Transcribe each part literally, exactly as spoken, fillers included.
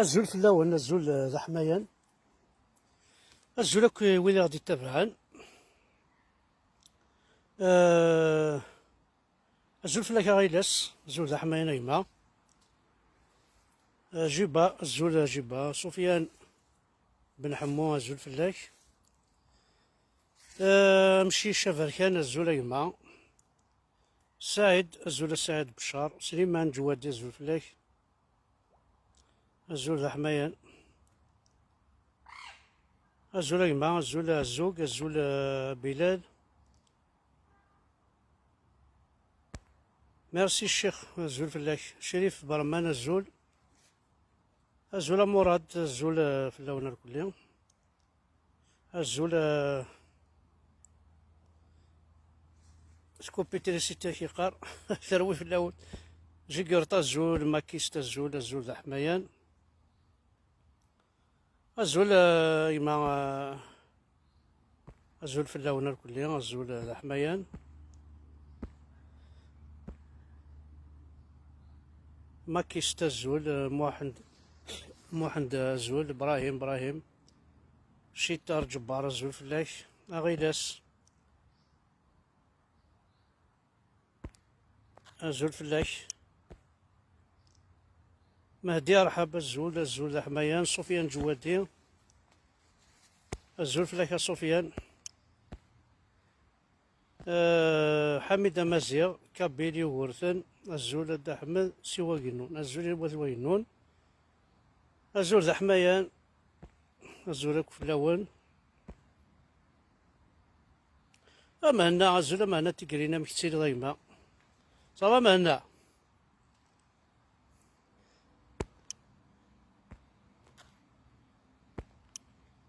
Azul fell-awen, azul, eh, d aḥmayan. Azul akk i wid i ɣ-d-ittabaɛen. Eh, azul fell-ak a Ɣilas, azul d aḥmayan a gma. Eh, Jiba, azul a Jiba. Sufyan Ben Ḥemmu, azul fell-ak. Eh, Amcic Aberkan, azul a gma. Saɛid, azul a Saɛid Beccar. Sliman Ǧewwadi, azul fell-ak. Azul d aḥmayan. Azul a gma, azul a Ɛezzug, azul a Bilal. Merci Ccix, azul fell-ak. Crif Berman, azul. Azul a Murad, azul, eh, fell-awen irkelli. Azul, eh, skupi trisiti ak-yeqqar, terwi fell-awen. Jigurt, azul, Makist, azul, azul d aḥmayan. Azul, eh, gma, eh, azul fell-awen irkelli, azul, eh, d aḥmayan. Makist, azul, eh, Muḥend, Muḥend, azul, Ibrahim, Ibrahim. Citar Ǧebbar, azul fell-ak. Aɣilas, azul fell-ak. Mehdi Arḥab, azul, azul d aḥmayan. Sufyan Ǧewwadi, azul fell-ak a Sufyan. Eh, Ḥamid Amaziɣ, Kabil Yugurten, azul a Dda Ḥmed, si Wagennun, azul i wat Wagennun. Azul d aḥmayan, azul akk fell-awen. A Mhenna, azul a Mhenna Tigrin, amek tettiliḍ a gma? Ça va Mhenna?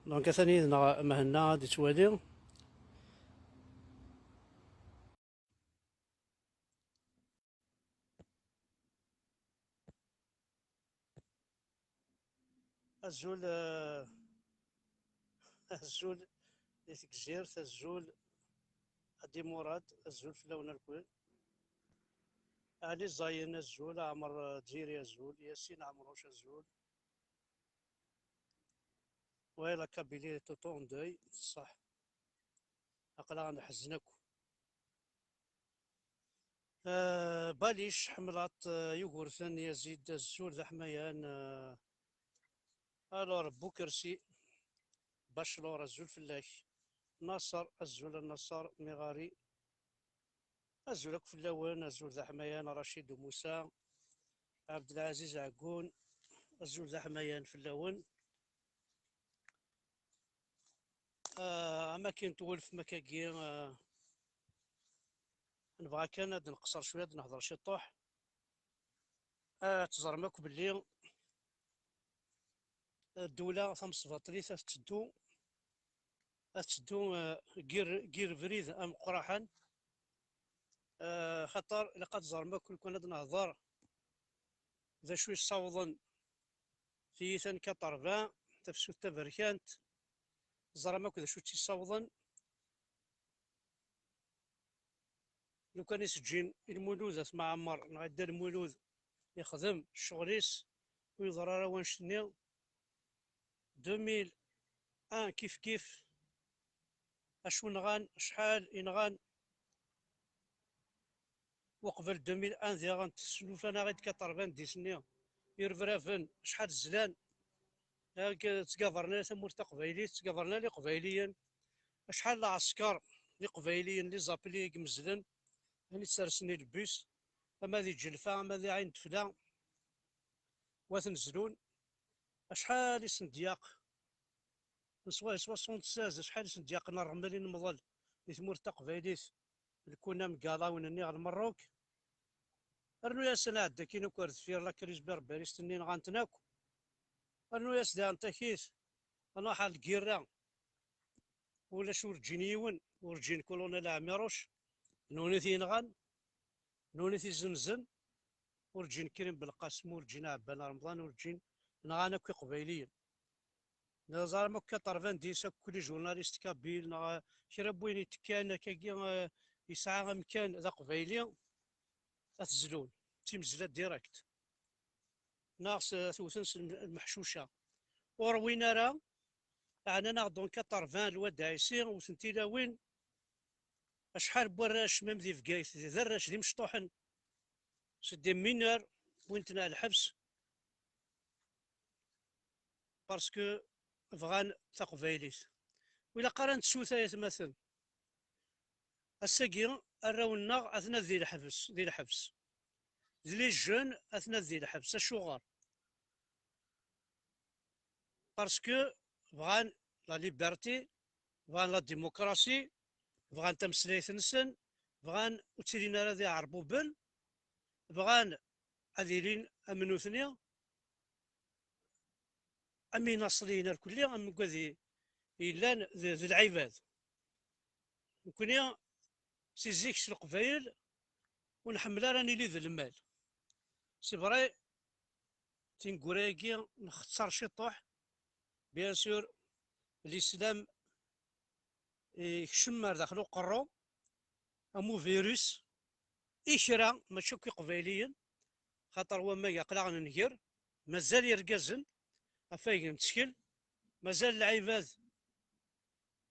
Donc atan yid-neɣ Mhenna ad yettwali. Azul, eh, azul di Tegzirt, azul a Ddi Murad, azul fell-awen irkelli. Ali Zayen, azul, Ɛmer, eh, Ǧiri, azul, Yasin Ɛemruc, azul. Ouais, la Kabylie est autant en deuil, ṣṣeḥ. Aql-aɣ nḥezzen akk. Euh, Balic, Ḥemlaṭ, euh, Yugurten, Yazid, azul d aḥmayan, euh, alors, Bukersi, Baclor, azul fell-ak. Naṣer, azul a Naṣer, Miɣari, azul akk fell-awen, azul d aḥmayan, Racid U Musa, Ɛebdelɛaziz Ɛeggun, azul d aḥmayan fell-awen. Ah, amakin twulfem akkagi, ah, nebɣa kan ad nqeṣṣer cwiya, ad nehḍer ciṭuḥ. Ah, ad teẓrem akk belli, ah, ddula tamesbaṭlit ad tetteddu, ad tetteddu, ah, gir, gir brid ameqqraḥen. Ah, xaṭer ilaq ad teẓrem akk, lukan ad nehḍer d acu yessawḍen tiyita n quatre-vingts, tafsut taberkant, teẓram akk d acu tt-yessawḍen. Lukan i s-ǧǧin i Lmulud At Mɛemmer, neɣ i Dda Lmulud, yexdem ccɣel-is, ur yeḍri ara wanect-nni. Deux mille un kif kif, acu nɣan, acḥal i nɣan. Uqbel deux mille un diɣen, snulfan-aɣ-id quatre-vingt-dix-nni, irebraben, acḥal zlan. Ttgabren ala tamurt taqbaylit, ttgabren ala iqbayliyen. Acḥal n lɛesker d iqbayliyen, les appelés, i imezlen, ayen i ttersen i lebus, ama di Ǧelfa, ama di Ɛin Tefla, wa ten-zlun. Acḥal isendyaq n swa-, soixante-seize, acḥal isendyaqen n ṛṛmel i nemḍel di tmurt taqbaylit, lkun am Galawen-nni ɣer Lmerruk. Rnu-yasen aɛedda akkin akk ar deffir, la crise berbériste-nni nɣan-ten akk. Rnu-yas daɣen takit, nruḥ ar lgirra, ulac, ur ǧǧin yiwen, ur ǧǧin Colonel Ɛmiruc, d nutni i t-yenɣan, d nutni i t-izzenzen, ur ǧǧin Krim Belqasem, ur ǧǧin Ɛebban Remḍan, ur ǧǧin, nɣan akk Iqbayliyen. Neẓra akk quatre-vingt-dix, akk les journalistes kabyles, neɣ, eh, kra n win yettekkan akkagi, eh, yesɛa amkan d aqbayli, ad t-zlun. D timezla direct. neɣ s-, tewten s lm-, lmeḥcuca. Ur win ara, ɛnan-aɣ donc quatre-vingts lwad Ɛisi, wten tilawin, acḥal n warrac, même di Bgayet, d, d arrac, d imecṭuḥen, c'est des mineurs, wwin-ten ar lḥebs, parce que bɣan taqbaylit. Ur ilaq ara nettu ta, ay atmaten. Ass-agi, arraw-nneɣ atna di lḥebs, di lḥebs. D les jeunes atna di lḥebs. Acuɣer? Parce que bɣan la liberté, bɣan la démocratie, bɣan tameslayt-nsen, bɣan ur ttilin ara d iɛerbuben, bɣan ad ilin am nutni, am inaṣliyen irkelli, am wigad i-, yellan d, d lɛibad. Nekni, si zik s Leqbayel, ur nḥemmel ara nili d lmal. C'est vrai, tineggura-agi nxeṣṣer ciṭuḥ. Bien sûr, l'islam ikcem ar daxel uqerru am uvirus i kra, mačči akk iqbayliyen, xaṭer wamag aql-aɣ nenger, mazal irgazen ɣef ay nettkel, mazal lɛibad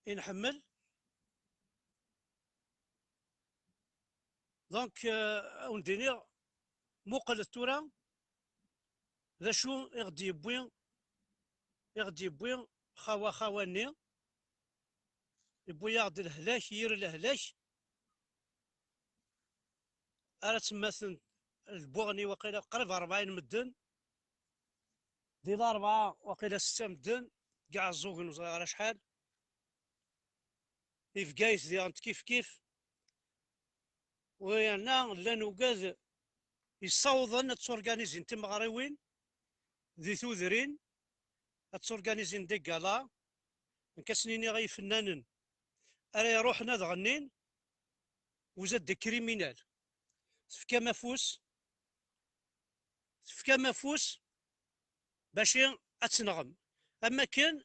i nḥemmel. Donc, euh, ad wen-d-iniɣ, muqlet tura d acu i ɣ-d-yewwi, i ɣ-d-yewwi xawa xawa-nni, yewwi-yaɣ-d lehlak, yir lehlak, ara temmaten lbuɣni waqila qrib rebɛin medden, di Larebɛa waqila setta medden, deg Iɛeẓẓugen ur ẓriɣ ara acḥal, di Bgayet diɣen kif kif, u yerna llan ugad yessawḍen ad tturganizin timeɣriwin di tudrin, ad tturganizin des galas, nekk ad sen-iniɣ i yifennanen ara iruḥen ad ɣennin, vous êtes des criminels. Tefkam afus, tefkam afus bac ad tenɣem. Am akken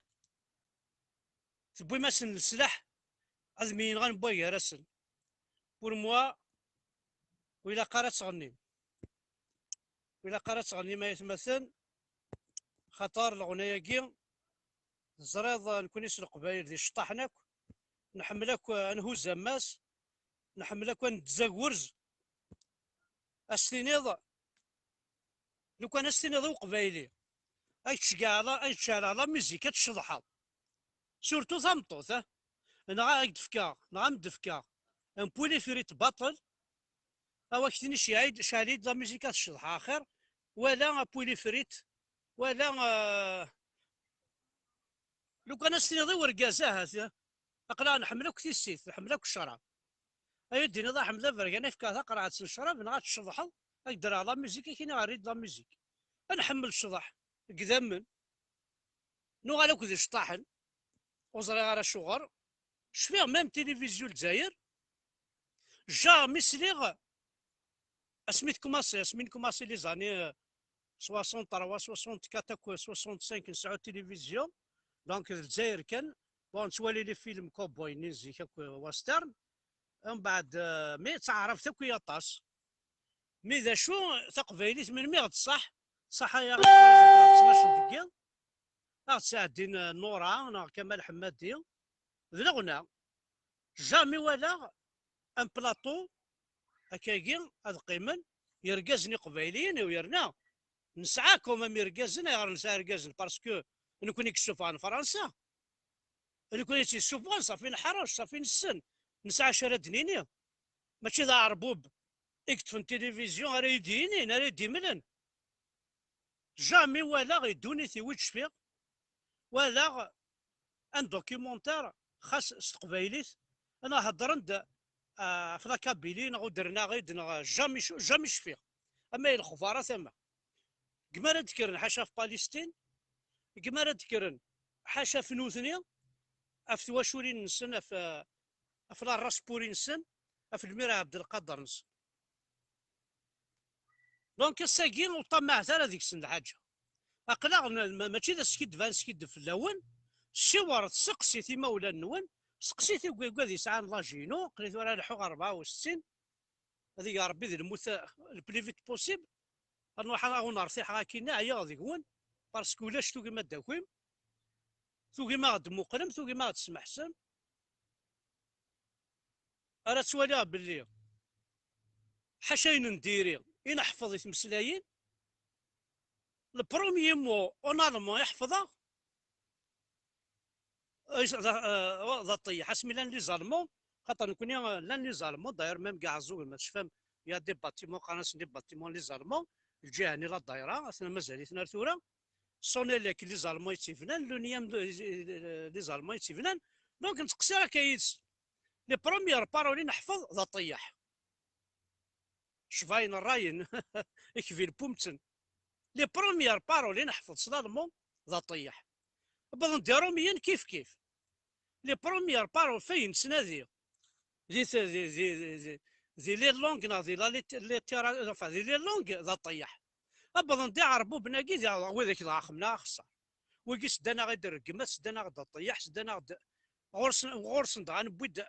tewwim-asen leslaḥ ad myenɣen wway gar-asen. Pour moi, ur ilaq ara ad tɣennim. Ur ilaq ara ad tɣennim ay atmaten, xaṭer leɣna-agi, teẓriḍ, nekkni s Leqbayel d iceṭṭaḥen akk, nḥemmel akk ad nhuzz ammas, nḥemmel akk ad neddez agurz. Ad s-tiniḍ, lukan ad s-tiniḍ i uqbayli, ad k-tceggɛeɣ la, ad k-ceɛleɣ la musique, ad tceḍḥeḍ. Surtout tameṭṭut, eh? Neɣ ad k-d-fkeɣ, neɣ ad m-d-fkeɣ un poulet frit baṭel, aw ak-tini ceɛl-, ceɛl-iyi-d la musique ad ceḍḥeɣ axir, wala un poulet frit, wala, euh, lukan ad s-tiniḍ i urgaz, ahat, eh? Aql-aɣ nḥemmel akk tissit, nḥemmel akk ccrab. Ay d-tiniḍ aḥmed abergan, ad k-fkeɣ taqerɛet n ccrab, neɣ ad tceḍḥeḍ, ad k-d-rreɣ la musique, ad k-iniɣ err-iyi-d la musique. Ad nḥemmel ccḍeḥ deg idammen. Nuɣal akk d iceṭṭaḥen. Ur ẓriɣ ara acuɣer. Cfiɣ même télévision Lezzayer, jamais sliɣ asmi tkumaṣi, asmi nkumaṣi les années, euh, soixante-trois, soixante-quatre akk soixante-cinq, nesɛu télévision. Donc, d Lezzayer kan. Bon, nettwali les films cowboy-nni n zik akk, euh, western. Mbeɛd, euh, mais d taɛrabt akk i aṭas. Mais d acu, taqbaylit, melmi i ɣ-d-ṣaḥ? Ṣaḥa-yaɣ tnac deg yiḍ, a ɣ-d-sɛeddin, euh, Nura neɣ Kamal Ḥemmadi, d leɣna. Jamais walaɣ un plateau akkagi ad qqimen yergazen iqbayliyen, u yerna nesɛa quand même irgazen. Ayɣer nesɛa irgazen? Parce que nekkni i yessufɣen Fransa. Nekkni i tt-yessufɣen, ṣafi neḥṛec, ṣafi nessen, nesɛa acu ara d-nini. Mačči d aɛerbub i yeṭṭfen tilivizyu ara yi-d-yinin, ara yi-d-imlen. Jamais walaɣ i ddunit-iw i d-cfiɣ, walaɣ un documentaire xas s teqbaylit, neɣ heddren-d, ah, ɣef la Kabylie, neɣ udren-aɣ-id, neɣ jamais, jamais cfiɣ. Ama i lexbar, a tama. Deg mi ara d-kkren ḥaca ɣef Palestine, deg mi ara d-kkren ḥaca ɣef nutni, ɣef twaculin-nsen, ɣef, ɣef la raspuri-nsen, ɣef Lmir Ɛebdelqader-nsen. Donc, ass-agi ur ṭṭamaɛet ara deg-sen lḥaǧa. Aql-aɣ n-, ma-, mačči d askiddeb ad neskiddeb fell-awen. Siwret, seqsit imawlan-nwen, seqsit igad yesɛan l'âge-inu, aql-i tura leḥḥuɣ rebɛa u settin, ad ig Rebbi d lmut, eh, le plus vite possible. Ad nruḥ ad awen-rtiḥeɣ akkin, ɛyiɣ deg-wen, parce que ulac, tugim ad d-takim, tugim ad ɣ-d-muqlem, tugim ad ɣ-d-tesmeḥsem. Ara ttwaliɣ belli ḥaca ayen n diri i neḥfeḍ i tmeslayin. Le premier mot en allemand i ḥefḍeɣ, d aṭeyyeḥ. Asmi llan les Allemands, xaṭer nekni, llan les Allemands, d'ailleurs, même deg Iɛeẓẓugen, ma tecfam, il y a des bâtiments, qqaren-asen les bâtiments les Allemands, lǧiha-nni la ddayra, atna mazal-iten ar tura. Sonelec, les Allemands i tt-ibnan, l'ONIEM, les Allemands i tt-ibnan. Donc, nettqeṣṣir akka yid-sen. Les premières paroles i neḥfeḍ d aṭeyyeḥ. Cbayen rrayen, ikbil pumten. Les premières paroles i neḥfeḍ s l'allemand d aṭeyyeḥ. Wwḍen-d Iṛumiyen kif kif. Les premières paroles, f ayen nettnadi di, di, di, di, di, di les langues neɣ di la littérature, enfin, di les langues d aṭeyyeḥ. Wwḍen-d Iɛerbuben-agi, d widak dɣa xemna axeṣṣar. Wigi seddan-aɣ-d rregmat, seddan-aɣ-d aṭeyyeḥ, seddan-aɣ-d ɣur-sen, ɣur-sen dɣa newwi-d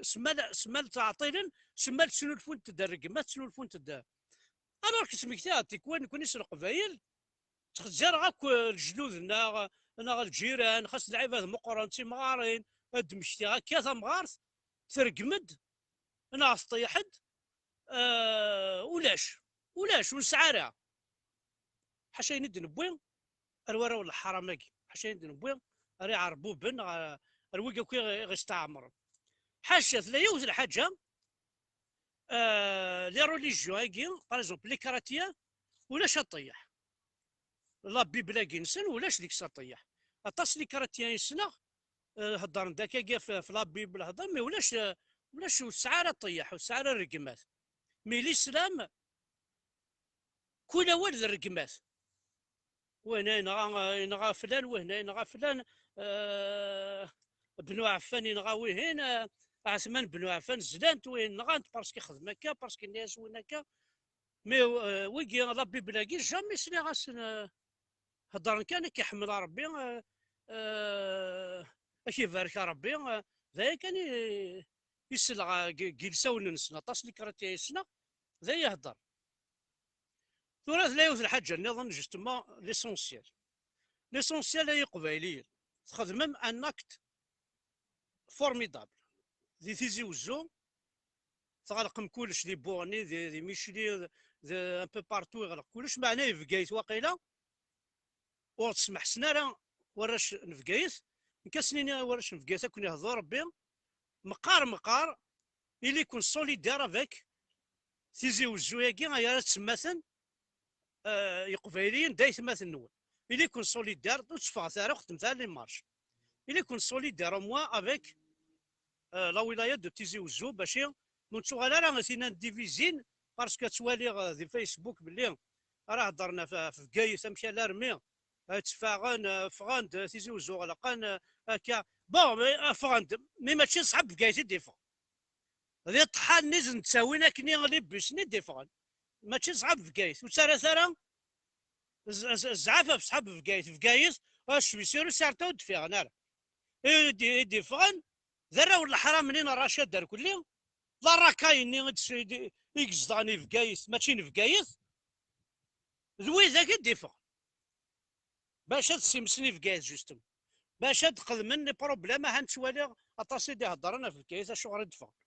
smal, smal ttɛeṭṭilen, smal ttnulfunt-d rregmat, ttnulfunt-d. Alors que smektiɣ-d tikwal nekni s Leqbayel, ttxezzireɣ akk lejdud-nneɣ, neɣ lǧiran, xas d lɛibad meqqren d timɣarin, ad d-mmektiɣ akka tamɣart, tergem-d, neɣ teṭṭeyyeḥ-d, eh, ulac, ulac, ur nesɛi ara. Ḥaca ayen i d-newwi ar warraw n leḥram-agi, ḥaca ayen i d-newwi ar iɛerbuben, ar, ar wigi akk i ɣ-, i ɣ-isteɛmren. Ḥaca, tella yiwet lḥaǧa, eh, les religions-agi, par exemple, les chrétiens, ulac aṭeyyeḥ. La Bible-agi-nsen, ulac deg-s aṭeyyeḥ. Aṭas n les chrétiens i ssneɣ, eh, heddren-d akkagi f, f la Bible, heddren, mais ulac, eh, ulac, ur tesɛi ara aṭeyyeḥ, ur tesɛi ara rregmat. Mais l'islam, kul awal d rregmat. Wihna yenɣa, yenɣa flan, wihna yenɣa flan, eh, Bnu Ɛeffan yenɣa wihin, eh, Ɛetman Bnu Ɛeffan zlan-t, wihin nɣan-t, parce que ixdem akka, parce que yenna-yas win akka. Mais, eh, wigi, la Bible-agi, jamais sliɣ-asen, eh, heddren kan, ad k-iḥemmel Ṛebbi, eh, eh, ad k-ibarek Ṛebbi, eh, d aya kan i, i selleɣ, eh, deg, deg yilsawen-nsen, aṭas n les chrétiens i ssneɣ, d aya i heddren. Tura tella yiwet lḥaǧa nniḍen, justement, l'essentiel. L'essentiel ay Iqbayliyen, txedmem un acte formidable. Di Tizi Wezzu, tɣelqem kullec, di Buɣni, di, di Micli, di, un peu partout iɣleq kullec, meɛna i Bgayet waqila, ur ɣ-d-smeḥsen ara warrac n Bgayet. Nekk ad sen-iniɣ i warrac n Bgayet, ad ken-ihdu Ṛebbi, meqqar, meqqar, ili-ken solidaire avec Tizi Wezzu-agi, ay ara tsemmaten, eh, Iqbayliyen d aytmaten-nwen. Ili-ken solidaire, ur tteffɣet ara, ur xeddmet ara les marches. Ili-ken solidaire au moins avec, eh, la wilaya de Tizi Wezzu, bac i ur nettuɣal ara d tin divizin, parce que ttwaliɣ, eh, di Facebook belli ara heddren ɣef, ɣef Bgayet, amek alarmi, eh, tteffaɣen, eh, ffɣen-d, eh, Tizi Wezzu ɣelqen, eh, akka. Bon, mais, eh, ffɣen-d, mais mačči d ṣṣḥab Bgayet i d-iffɣen. D iṭḥan-nni i d-ttawin akkenni les bus-nni i d-iffɣen. Mačči d ṣṣḥab Bgayet, ur ttarrat ara z-, z-, zzɛaf ɣef ṣṣḥab Bgayet. Bgayet, ah, je suis sûr, certains ur d-ffiɣen ara. I d-, i d-iffɣen, d arraw n leḥram-nni n Racad Arkelli, d arrakay-nni i d-, i d-, i izedɣen i Bgayet, mačči n Bgayet, d widak i d-iffɣen. Bac ad ssimsen i Bgayet, justement. Bac ad xedmen les problèmes, ahan ttwaliɣ aṭas i d-iheddren ɣef Bgayet, acuɣer i d-ffɣen.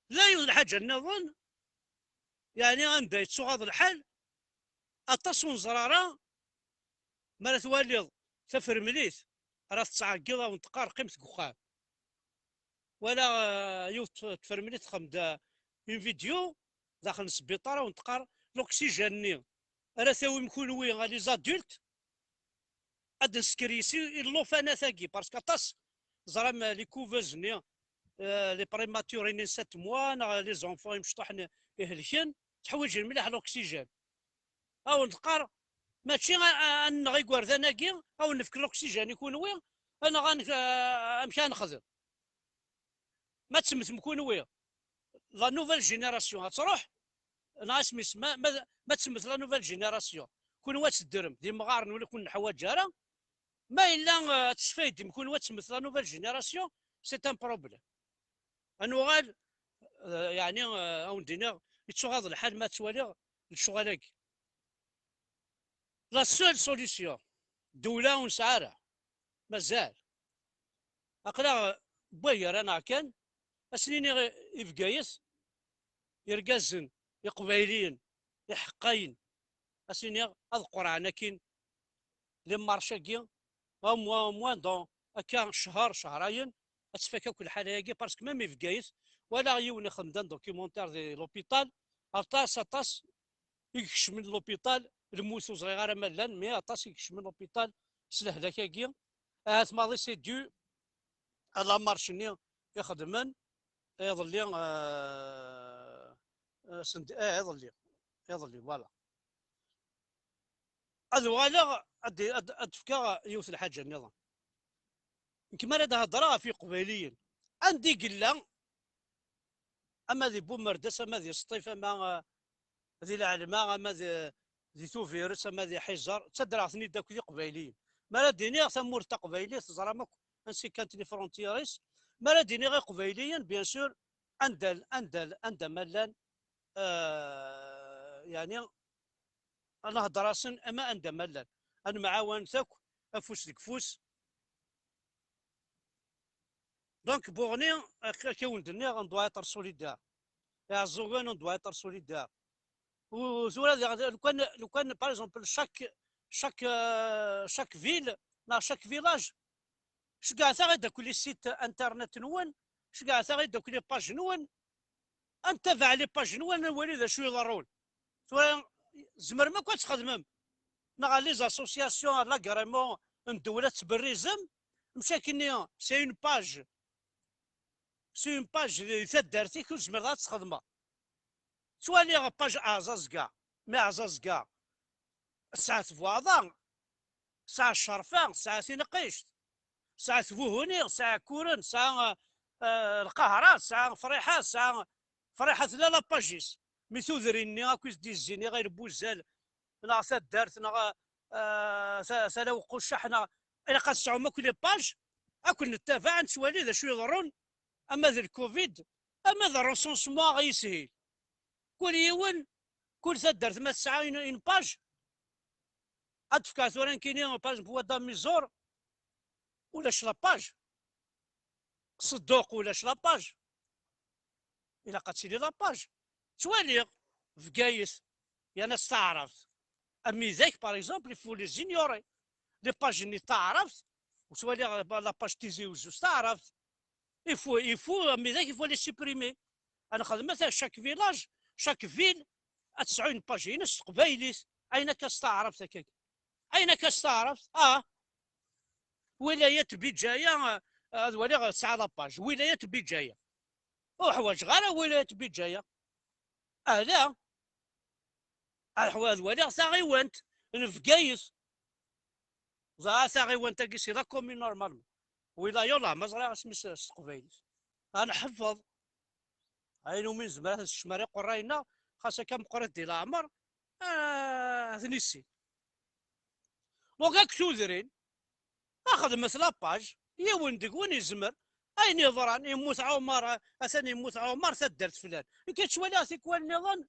Tella yiwet lḥaǧa nniḍen, yeɛni anda yettuɣaḍ lḥal, aṭas ur neẓri ara, mi ara twaliḍ tafremlit ara tettɛeggiḍ, a wen-teqqar qqimet deg uxxam. Walaɣ, eh, yiwet tfremlit texdem-d, eh, une vidéo daxel n sbiṭar, a wen-teqqar l'oxygène-nni ara tawim kunwi a les adultes, ad d-neskeryes i, i llufanat-agi, parce que aṭas, ẓram, eh, les couveuses-nni, eh, les prématurés-nni n sept mois, neɣ les enfants imecṭuḥen ihelken, tteḥwiǧen mliḥ l'oxygène. A wen-teqqar, mačči a, a, a nneɣ igerdan-agi, a wen-nefk l'oxygène i kunwi, a neɣ a nek-, a, amek ara nexdem? Ma temmtem kunwi, la nouvelle génération ad truḥ, neɣ asmi s-, ma, ma, ma temmet la nouvelle génération, kunwi ad teddrem d imɣaren, ur ken-neḥwaǧ ara. Ma yella, eh, ad tesfaydem kunwi ad temmet la nouvelle génération, c'est un problème. Ad nuɣal, eh, yeɛni, eh, a wen-d-iniɣ, yettuɣaḍ lḥal ma ttwaliɣ lecɣal-agi. La seule solution, ddewla ur nesɛi ara, mazal. Aql-aɣ wway gar-aneɣ kan, ad sen-iniɣ i Bgayet, irgazen iqbayliyen iḥeqqayen, ad sen-iniɣ ad qerɛen akkin les marches-agi, au moins, au moins dans akka ccher, cehrayen, ad tfak akk lḥala-agi, parce que même i Bgayet, walaɣ yiwen ixdem-d un documentaire di l'hôpital, aṭas, aṭas i ikecmen l'hôpital, lmut ur ẓriɣ ara ma llan, mais aṭas i ikecmen l'hôpital s lehlak-agi. Ahat maḍi c'est dû à la marche-nni ixedmen iḍelli, euh, euh, send-, eh, iḍelli, iḍelli, voilà. Ad uɣaleɣ ad, ad, ad d-fkeɣ yiwet lḥaǧa nniḍen. Nekk mi ara d-heddreɣ ɣef Iqbayliyen, anda i yella, ama di Bumerdas, ama di Sṭif, ama, eh, di Lɛelma, ama di, di Tubiret, ama di Ḥiẓer, ttadreɣ-ten-id akk d Iqbayliyen. Mi ara d-iniɣ tamurt taqbaylit, teẓram akk ansi kkant les frontières-is. Mi ara d-iniɣ Iqbayliyen, bien sûr, anda, anda, anda ma llan, eh, yeɛni, ad nehder-asen ama anda ma llan, ad nemɛawanet akk afus deg ufus. Donc, Buɣni, ak-, akka wen-d-nniɣ, on doit être solidaire. Iɛeẓẓugen, on doit être solidaire. U tura, diɣ, lukan, lukan, par exemple, chaque, chaque, euh, chaque ville, neɣ chaque village, ceggɛet-aɣ-id akk les sites internet-nwen, ceggɛet-aɣ-id akk les pages-nwen, ad ntabaɛ les pages-nwen, ad nwali d acu iḍerrun. Tura, tzemrem akk ad txedmem, neɣ les associations, l'agrément n ddewla tettberrizem, mec akkenni, c'est une page, c'est une page di taddart-ik ur tezmireḍ ad txedmeḍ. Ttwaliɣ page Aɛẓaẓga, mais Aɛẓaẓga tesɛa tbuɛḍa, tesɛa ccerfa, tesɛa tineqqict, tesɛa tbuhuni, tesɛa kuren, tesɛa, eh, lqahra, tesɛa Friḥa, tesɛa Friḥa tella la page-is. Mi tudrin-nni akk i s-d-izzin iɣil n wuzzal, neɣ taddart, neɣ, eh, ta-, tala uqucceḥ, neɣ ilaq ad tesɛum akk les pages, ad ken-nettabaɛ, ad nettwali d acu iḍerrun, ama d lcovid, ama d recensement yishil. Kul yiwen, kul taddart ma tesɛa une, une page, ad d-fkeɣ tura nekkini, par exemple, Wad Amiẓur, ulac la page. Sedduq, ulac la page. Ilaq ad tili la page. Ttwaliɣ Bgayet, yerna s taɛrabt. Amidag, par exemple, il faut les ignorer. Les pages-nni d taɛrabt, ur ttwaliɣ la page Tizi Uzzu s taɛrabt. Il faut, il faut, amidag, il faut les supprimer. Ad nexdem ata chaque village, chaque ville, ad tesɛu une page-ines s teqbaylit. Ayen akka s taɛrabt akka. Ayen akka s taɛrabt, ah, wilayat Bijaya, ah, ad waliɣ tesɛa la page. Wilayat Bijaya. Ur ḥwaǧeɣ ara wilayat Bijaya. Ala. Ad ḥwa-, ad waliɣ taɣiwant n Bgayet. Ẓriɣ taɣiwant-agi, c'est la commune normalement. Wilaya, la ma ẓriɣ asmi s, s teqbaylit. Ad nḥeffeḍ. Ayen umi nezmer ad t-nsekcem ar iqerray-nneɣ, xas akka meqqrit di leɛmer, ah, ad t-nissin. Donc, akk tudrin, xedmet la page, yiwen deg-wen yezmer. Ayen yeḍran, yemmut Ɛumar, atan yemmut Ɛumar, taddart flan. Nekk ttwaliɣ tikwal nniḍen,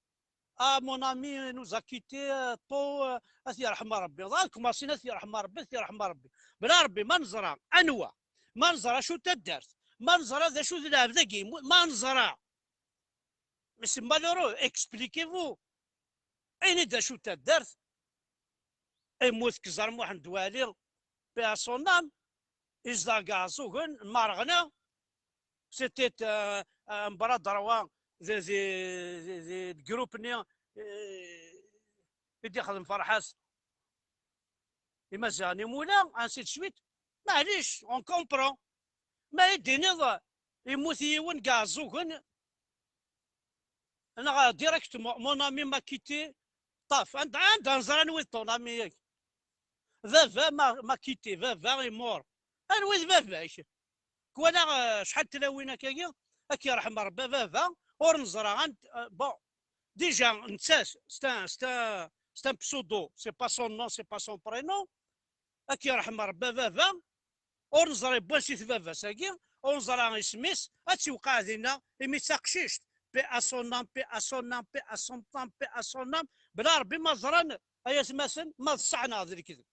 ah, mon ami nous a quitté, euh, tôt, euh, ad t-yerḥem Rebbi. Dɣa ad kmaṣin ad t-yerḥem Rebbi, ad t-yerḥem Rebbi. Bla Rebbi, ma neẓra anwa, ma neẓra acu d taddart, ma neẓra d acu d lɛebd-agi, ma neẓra. Mais c'est malheureux, expliquez-vous. Ini-d acu d taddart. Yemmut Kẓer Muḥend Wali, paix à son âme, yezdeɣ deg Iɛeẓẓugen, Marɣna, c'était, euh, un bras droit de, de, de, de, de groupe-nni, euh, i d-ixdem Ferḥat. Imaziɣen imula, ainsi de suite. Maɛlic, on comprend. Ma i d-tiniḍ, yemmut yiwen deg Iɛeẓẓugen, neɣ directement, mon ami m'a quitté, ṭaf. Anda, anda neẓra anwa i d ton ami-agi? Baba m'a, m'a quitté, baba est mort. Anwa i d baba-k? Kwalaɣ, eh, acḥal n tlawin akkagi, ad k-yerḥem Rebbi a baba, ur neẓra, ant-, eh, bon, déjà, netta, c'est un, c'est un, c'est un pseudo, c'est pas son nom, c'est pas son prénom. Ad k-yerḥem Rebbi a baba, ur neẓri n wansi-t baba-s-agi, ur neẓra isem-is, ad tt-iwqeɛ dinna, imi d taqcict, paix à son âme, paix à son âme, paix à son âme, paix à son âme. Bla Ṛebbi ma ẓran, ay atmaten, ma d ṣṣeḥ neɣ d lekdeb.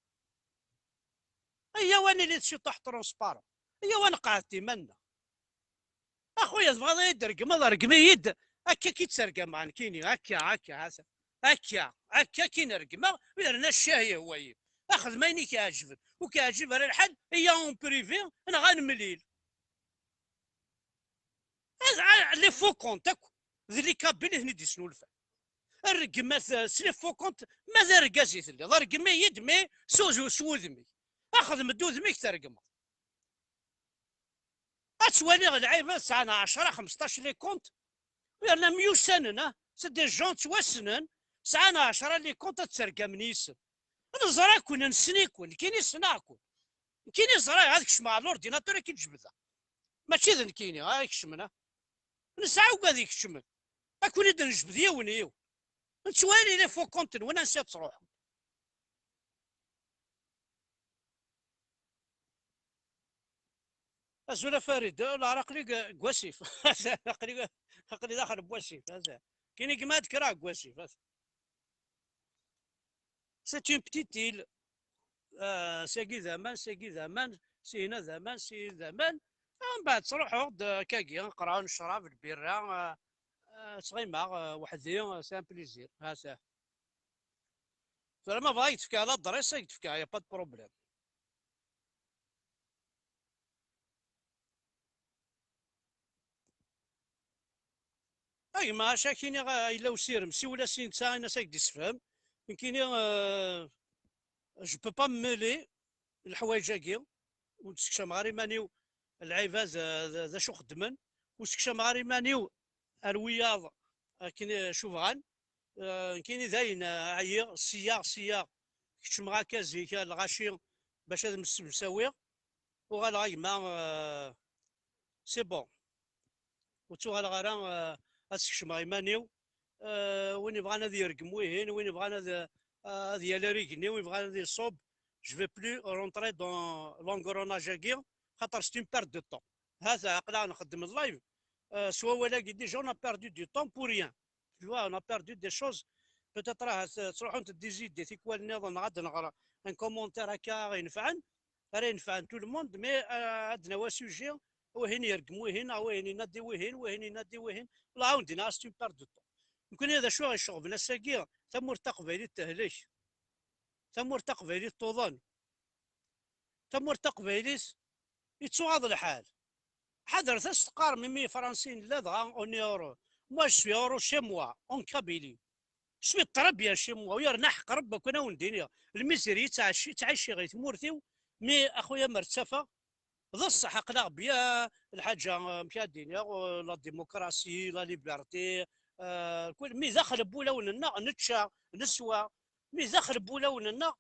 Iyyaw ad nili d ciṭuḥ transparent. Iyyaw ad nqeɛɛed iman-nneɣ. A xuya, tebɣiḍ ad yi-d-tregmeḍ, rgem-iyi-d. Akka k-id-ttergameɣ nekkini, akka, akka, ata. Akka, akka k-in-regmeɣ, yerna ccah yehwa-yi. Xdem ayen i k-iɛeǧben. Ur k-iɛeǧib ara lḥal, iyya en privé, neɣ ad nemlil. Ad, a, les faux comptes akk, d les Kabyles i ten-id-yesnulfan. Rregmat, eh, s les faux comptes, ma d argaz i telliḍ, rgem-iyi-d, mais s uz-, s wudem-ik. Xdem-d udem-ik, tergmeḍ. Ad twaliɣ lɛibad sɛan ɛecṛa, xmesṭac les comptes, yerna myussanen, ah, c'est des gens ttwassnen, sɛan ɛecṛa les comptes, ad ttergamen yis-sen. Neẓra-ken, nessen-iken, nekkini ssneɣ-ken. Nekkini ẓriɣ ad kecmeɣ ɣer l'ordinateur ad k-id-jebdeɣ. Mačči d nekkini ara ikecmen, ah. Nesɛa ugad ikecmen. Ad ken-id-nejbed yiwen yiwen. Nettwali les faux comptes-nwen ansi ad ttruḥun. Azul a Farid, lɛar aql-i deg, deg wasif. Aql-i, aql-i daxel n wasif. Kini gma ad kkreɣ deg wasif. C'est une petite île. Ah, sagi d aman, sagi d aman, sihna d aman, sihin d aman. Ah, mbeɛd ttruḥuɣ-d, ah, akkagi, qrab n ccrab, lbirra, ah, ah, ttɣimaɣ, ah, weḥd-i, ah, c'est un plaisir. Ha-t-a. Tura ma bɣa ad k-d-fkeɣ l'adresse, ad k-d-fkeɣ, y a pas de problème. A gma, acu ak-iniɣ, a, yella usirem, siwel-as i netta, in-as ad k-d-issefhem. Nekkini, euh, je peux pas me mêler leḥwayeǧ-agi, ur d-ssekcameɣ ara iman-iw, lɛibad, euh, d, d acu xeddmen, ur ssekcameɣ ara iman-iw ar wiyaḍ akken, euh, acu bɣan. Euh, nekkini dayen, euh, ɛyiɣ, siyyaɣ, siyyaɣ, keččmeɣ akka zik, a lɣaci, bac ad msemsawiɣ, uɣaleɣ a gma, euh, c'est bon. Ur ttuɣaleɣ ara, euh, ad skecmeɣ iman-iw. Euh, win ibɣan ad yergem wihin, win ibɣan ad, euh, ad yali ar igenni, win ibɣan ad iṣub. Je vais plus rentrer dans l'engrenage-agi, xaṭer c'est une perte de temps. Ha-t-a, aql-aɣ nxeddem live. Euh, s wawal-agi, déjà, on a perdu du temps pour rien. Tu vois, on a perdu des choses. Peut-être, ah, s-, sruḥunt des idées, tikwal nniḍen, neɣ ad nɣer un commentaire akka ara inefɛen, ara inefɛen tout le monde, mais, euh, ad d-nawi sujet, wihin yergem wihin, neɣ wihin yenna-d i wihin, wihin yenna-d i wihin. Wala, ur d-yenna, c'est une perte de temps. Nekkni d acu i ɣ-iceɣben ass-agi, tamurt taqbaylit tehlek. Tamurt taqbaylit tuḍen. Tamurt taqbaylit, yettuɣaḍ lḥal. Ḥadret ad s-teqqarem imi Fransi nella dɣa on est heureux. Moi, je suis heureux chez moi, en Kabylie. Je suis très bien chez moi. U yerna ḥeqq Rebbi akken ad wen-d-iniɣ. Lmiziri yettɛic-, ttɛiciɣ i tmurt-iw, mi a xuya mer ttafeɣ, d ṣṣeḥ aql-aɣ bien, lḥaǧa, amek ad d-iniɣ, euh, la démocratie, la liberté, euh, kul, mi daxel n wulawen-nneɣ, nečča, neswa, mi daxel n wulawen-nneɣ,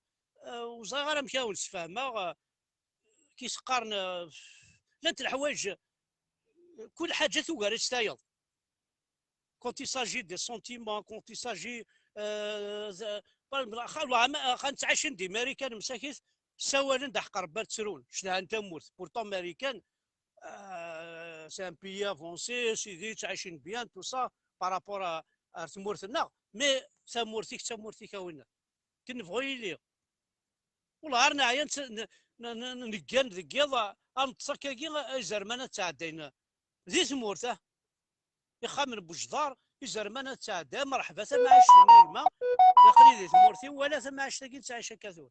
euh, ur ẓriɣ ara amek ad wen-sfehmeɣ, euh, ki s-qqaren, euh, llant leḥwayeǧ, kul ḥaǧa tugar-itt tayeḍ. Quand il s'agit des sentiments, quand il s'agit, euh, de, par exemple, xa, xa, xa nettɛicin di Marikan, msakit, ssawalen-d aḥeqq Rebbi ar ttrun, cedhan tamurt. Pourtant, Marikan, euh, c'est un pays avancé, sidi, ttɛicin bien, tout ça, par rapport à, ar tmurt-nneɣ. Mais tamurt-ik, d tamurt-ik a winna. Ken nebɣu yili. Wala ar neɛya nett-, n-, n-, n-, neggan deg yiḍ, ar neṭṭes akkagi, izerman ad ttɛeddayen di tmurt, ah. Ixxamen n Bejḍar, izerman ad ttɛeddayen, merḥba tamɛict-nni a gma, aql-i di tmurt-iw, wala tamɛict-agi nettɛic akka tura.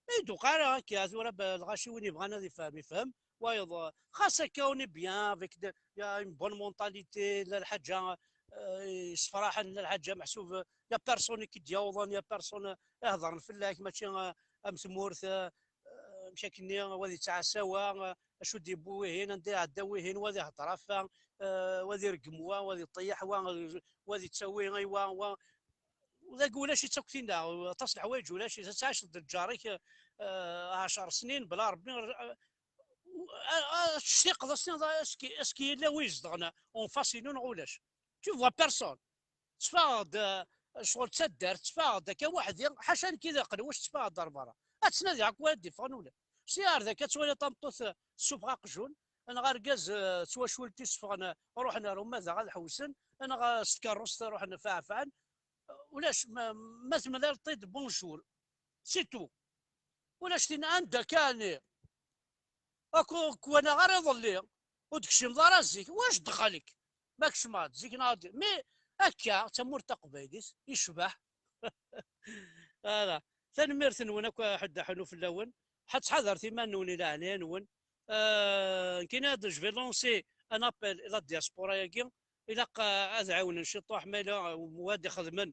Ma yi-d-uqeɛ ara akka, tura b-, lɣaci win yebɣan ad ifhem, ifhem, wayeḍ, xas akka on est bien, avec de, il y a une bonne mentalité, la lḥaǧa, euh, yessefraḥen, la lḥaǧa meḥsub, il y a personne i k-id-yawḍen, il y a personne iheḍren fell-ak, mačči, euh, am tmurt, euh, amek akkenni, wa ad yettɛassa wa, euh, acu d-yewwi wihin, anda iɛedda wihin, wa ad ihedder ɣef wa, euh, wa ad ireggem wa, wa ad iṭeyyeḥ wa, wa ad yettawi i wa, wa, dagi ulac-itt akk tinna, aṭas n leḥwayeǧ ulac-itt, ad tɛiceḍ d lǧar-ik, euh, ɛecr snin, bla Rebbi, euh, a, a, tectiqeḍ, as-tiniḍ, est-ce que, est-ce que yella wi izedɣen en face-inu neɣ ulac? Tu vois personne. Ttfaɣeɣ-d, eh, ccɣel d taddart, ttfaɣeɣ-d akka weḥd-i, ḥaca nekk d aqelwac, ttfaɣeɣ-d ar berra. Ad ttnadiɣ akk wayen d-iffɣen ula. Si ar daki ad twaliḍ tameṭṭut, eh, tessufeɣ aqjun, neɣ argaz, eh, d twacult-is ffɣen, eh, ruḥen ar umadaɣ ad ḥewsen, neɣ, eh, s tkeṛṛust ruḥen faɛfaɛen. Ulac, ma, ma temlaleḍ-t-id, bonjour. C'est tout. Ulac tin anda kan, eh, Ak-, ur k-walaɣ ara iḍelli, ur d-kcimeḍ ara zik, wac ddxel-ik? Ma kecmeɣ-d zik neɣ d-, mais akka, d tamurt taqbaylit, yecbeḥ. Voilà. Tanemmirt-nwen akk, ḥedd aḥunu fell-awen. Ḥa ttḥadaret iman-nwen i leɛnaya-nwen. Euh, nekkini ad, je vais lancer un appel i la diaspora-agi. Ilaq, euh, ad ɛiwnen ciṭuḥ, ma yella, euh, wad ixedmen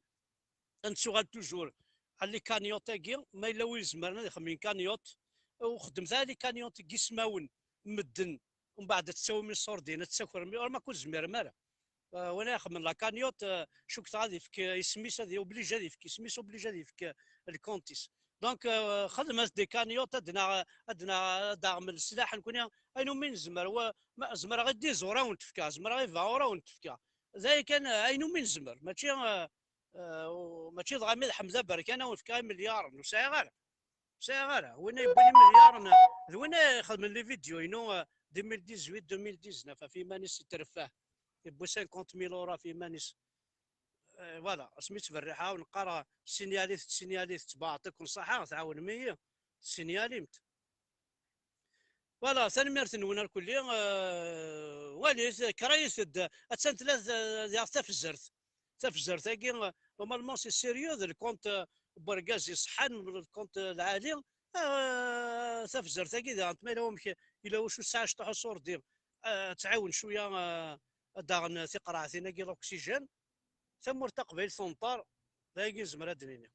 ad nettuɣal toujours ɣer les cagnottes-agi, ma yella win izemren ad ixemmem cagnotte, u xedmet ara les cagnottes deg ismawen n medden, umbeɛd ad tettawim iṣurdiyen, ad tettakrem, or ma ur tezmirem ara. Euh, win ara ixemmen la cagnotte, euh, cukkeɣ ad yefk, euh, isem-is, ad obligé ad yefk isem-is, obligé ad yefk, euh, lkunt-is. Donc, euh, xedmet des cagnottes, ad naɣ-, ad naɣ-, ad aɣem leslaḥ nekkni, ayen umi nezmer, wa, ma, zemreɣ i dix euros ad wen-t-fkeɣ, zemreɣ i vingt euros ad wen-t-fkeɣ. D aya kan, euh, ayen umi nezmer, mačči, euh, Euh, u mačči dɣa mi d Ḥemza Berkan ad wen-fkeɣ imelyaren, ur sɛiɣ ara. Ur sɛiɣ ara. Win ay yewwin imelyaren, d win ay ixedmen les vidéos-inu, euh, deux mille dix-huit, deux mille dix-neuf, ɣef yiman-is yetreffeh. Yewwi cinquante mille euros ɣef yiman-is. Euh, voilà, asmi ttberriḥeɣ, neqqar, euh, sinyalit, sinyalit, tbaɛeḍ-ik, nṣaḥa, tɛawnem-iyi, sinyalim-t. Voilà, tanemmirt-nwen arkelli. Euh, walit, krayit-d, attan tella d-, diɣ tafzert. Tafzert-agi, euh, normalement, c'est sérieux, d lkunt, euh, n wergaz iṣeḥḥan, lkunt, euh, lɛali. Euh, tafzert-agi, diɣ, ma yella wamek, yella wacu tesɛa cṭuḥ uṣurdi, euh, ad tɛiwen cwiya, euh, ad d-aɣen tiqreɛtin-agi, l'oxygène. Tamurt taqbaylit tenṭer, d ayagi nezmer ad d-nini.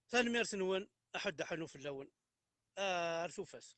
Tanemmirt-nwen, aḥuddu aḥunu fell-awen. Ah, ar tufat.